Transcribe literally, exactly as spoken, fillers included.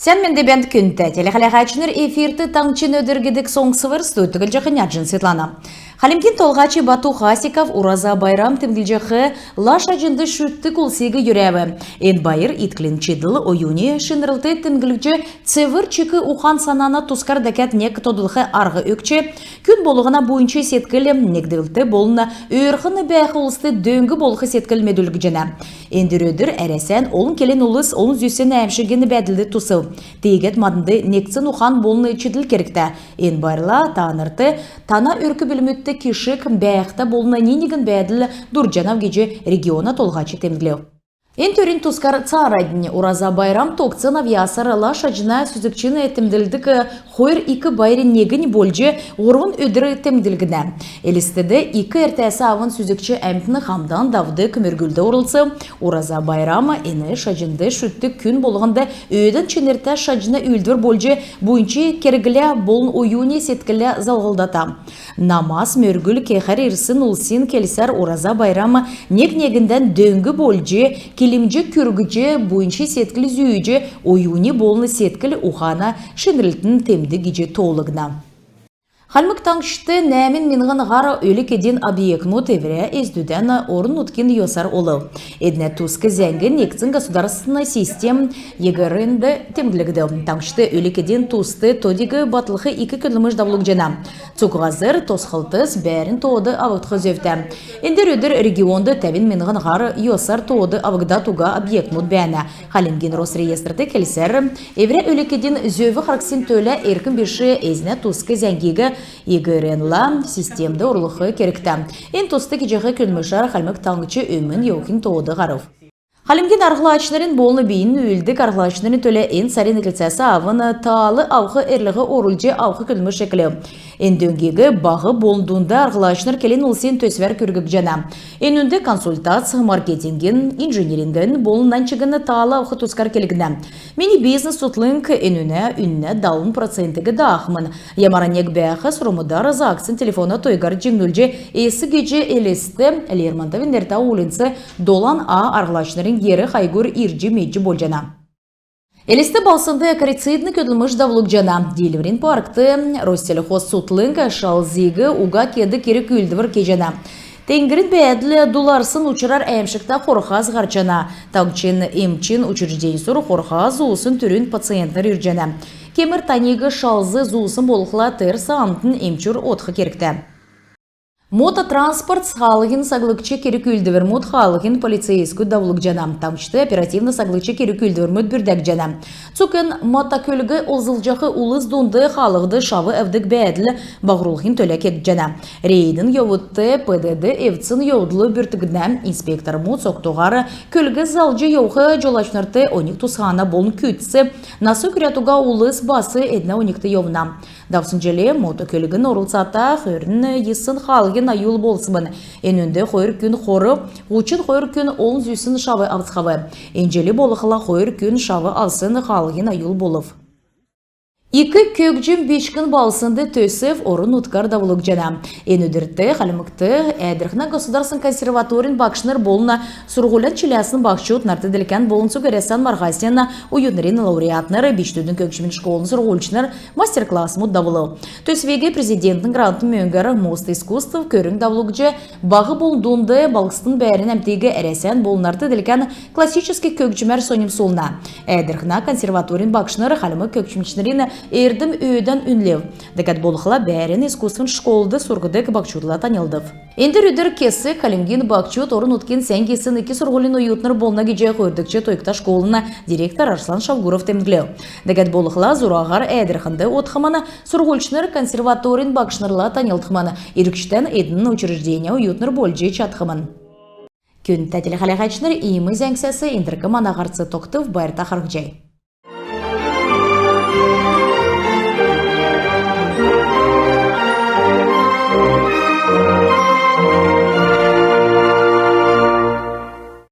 Сән менд бәәнт, күндтә телехәләгәчнр! Эфирт «Таңһчин өдр» гидг соңсвр. Студьд Җахнярҗин Светлана. Хальмгин Толһач Бату Хасиков Ураза байрам темдглҗәх ла шаҗнд шүтдг улсиг йөрәв. Эн байр итклин чидл, оюни шинрлт темдглҗ, цевр чик ухан-санана тускар дәкәд нег тодлх арһ өгч, күн болһна буйнч седкл, негдлт болн өөрхн бәәх улст дөң болх седкл медүлҗәнә. Эндр өдр Әрәсән олн келн улс олн зүсн әәмшгин бәәдлд тусв. Тиигәд маднд негдсн ухан болн чидл кергтә. Эн байрла танрт, тана өрк-бүлмүдт кишг, бәәхтә болн ни-негн бәәдл дурдҗанав гиҗ региона толһач темдглв. Эн төрин тускар цааранднь. Ураза байрам тогтсн авъясар ла шаҗна сүзгчин темдглдг хойр ик байр негнь болҗ һурвн өдр темдглгднә. Элстд ик эртәс авн сүзгч әмтн хамдан давдг мөргүлд орлцв. Ураза байрам — эн шаҗнд шүтдг күн болһнд өөдән чинртә шаҗна үүлдвр болҗ, буйнч керглә болн оюни седкллә залһлдата. Намас мөргүл кехәр ирсн улсин келсәр, Ураза байрам нег-негндән дөң болҗ, килмҗ күргҗ, буйнч седкл зүүҗ, оюни болн седкл-ухана шинрлтин темдг гиҗ тоолгдна. Хальмг Таңһчд нәәмн миңһн һар өлг-эдин объектмуд эврә эздүдән орн-нутгин йосар олв. Эднә туск зәңг негдсн государственн систем ЕГРН-д темдглгдв. Таңһчд өлг-эдин туст тодиг батлх ик көдлмш давулгдҗана. Цуг һазр тосхлтс бәәрн тоод авгдх зөвтә. Эндр өдр регионд тәвн миңһн һар йосар тоод авгдад уга объектмуд бәәнә. Хальмгин Росреестрт келсәр, эврә өлг-эдин зөв харһсн төлә эрк биш эзнә туск зәңгиг ЕГРН-ла системд орулх кергтә. Эн туст кеҗәх көдлмшәр Хальмг Таңһч өмн йовхин тоод һарв. Хальмгин арһлачнрин болн бийнь үүлддг арһлачнрин төлә эн сарин эклцәс авн таал авх эрлһ орулҗ авх көдлмш эклв. Эн дөңгиг баһ болн дунд арһлачнр келн улсин төсвәр күргҗәнә. Энүнд консультац, маркетингин, инжинирингин болн нань чигн таал авх тускар келгднә. «Мини бизнес» цутхлң энүнә үннә далн процентиг даахмн. Ямаран нег бәәх сурврмудар заагдсн телефона тойгар җиңнүлҗ эс гиҗ Элст, Лермонтовин нертә уульнц, долан «а» арһлачнрин гер хайгур ирҗ медҗ болҗана. Элст балһснд акарицидн көдлмш давулгдҗана. Диилврин паркт Россельхоз цутхлң шалзиг уга кедг керг-үүлдвр кеҗәнә. Теңгрин бәәдл дуларсн учрар әәмшгтә хорхас һарчана. Таңһчин эмчин учрежденьсүр хорха зуусн түрүн пациентнр ирҗәнә. Кемр таниг шалз зуусн болхла, тер саамднь эмчүр одх кергтә. Мототранспорт хаалһин саглгч керг-үүлдврмүд хаалһин полицейскүд давулгдҗана. Таңһчд оперативн саглгч керг-үүлдврмүд бүрдәгдҗәнә. Цуг эн мотокөлг олзлҗах улс дунд хаалһд шав авдг бәәдл баһрулхин төлә кегдҗәнә. Рейдин йовудт ПДД эвдсн йовдл бүрткгднә. Инспектормуд согтуһар көлг залҗ йовх җолачнрт оньг тусхана болн күцц. Нас күрәд уга улс бас эднә оньгт йовна. Давсн җил мотокөлгин орлцата хөрн йисн хаалһин аюл болсмн. Энүнд хойр күн хорв, һучн хойр күн олн зүсн шав авцхав. Эн җил болхла хойр күн шав авсн хаалһин аюл болв. Ик көгҗм бичкн балһснд төсв орн-нутгар давулгдҗана. Эн өдрт Хальмгт Әәдрхнә государственн консерваторин багшнр болн сурһулян чиләсн баһчуд, нарт-делкән болн цуг Әрәсән марһасин оютнрин лауреатнр, бичкдүдин көгҗмин школын сурһульчнр мастер-классмуд давулв. Төсвиг Президентин грантын мөңгәр «Мост искусств» көрң давулгдҗ, баһ болн дунд балһсдын бәәрн әмтиг Әрәсән болн нарт-делкән классическ көгҗмәр соньмсулна. Әәдрхнә консерваторин багшнр хальмг көгҗмчнрин эрдм өөдән үнлв. Дәкәд болхла бәәрн искусствин школд сурһдг баһчудла таньлдв. Эндр өдр кесг хальмгин баһчуд орн-нутгин сән гисн ик сурһулин оютнр болна гиҗ хойрдгч тойгта школын директор Арслан Шавгуров темдглв. Дәкәд болхла зураһар Әәдрхнд одхмн, сурһульчнр консерваторин багшнрла таньлдхмн, иргчдән эдн учрежденин оютнр болҗ чадхмн. Күндтә телехәләһәчнр, иим зәңгсәс эндрк мана һарц тогтв. Байрта харһҗай.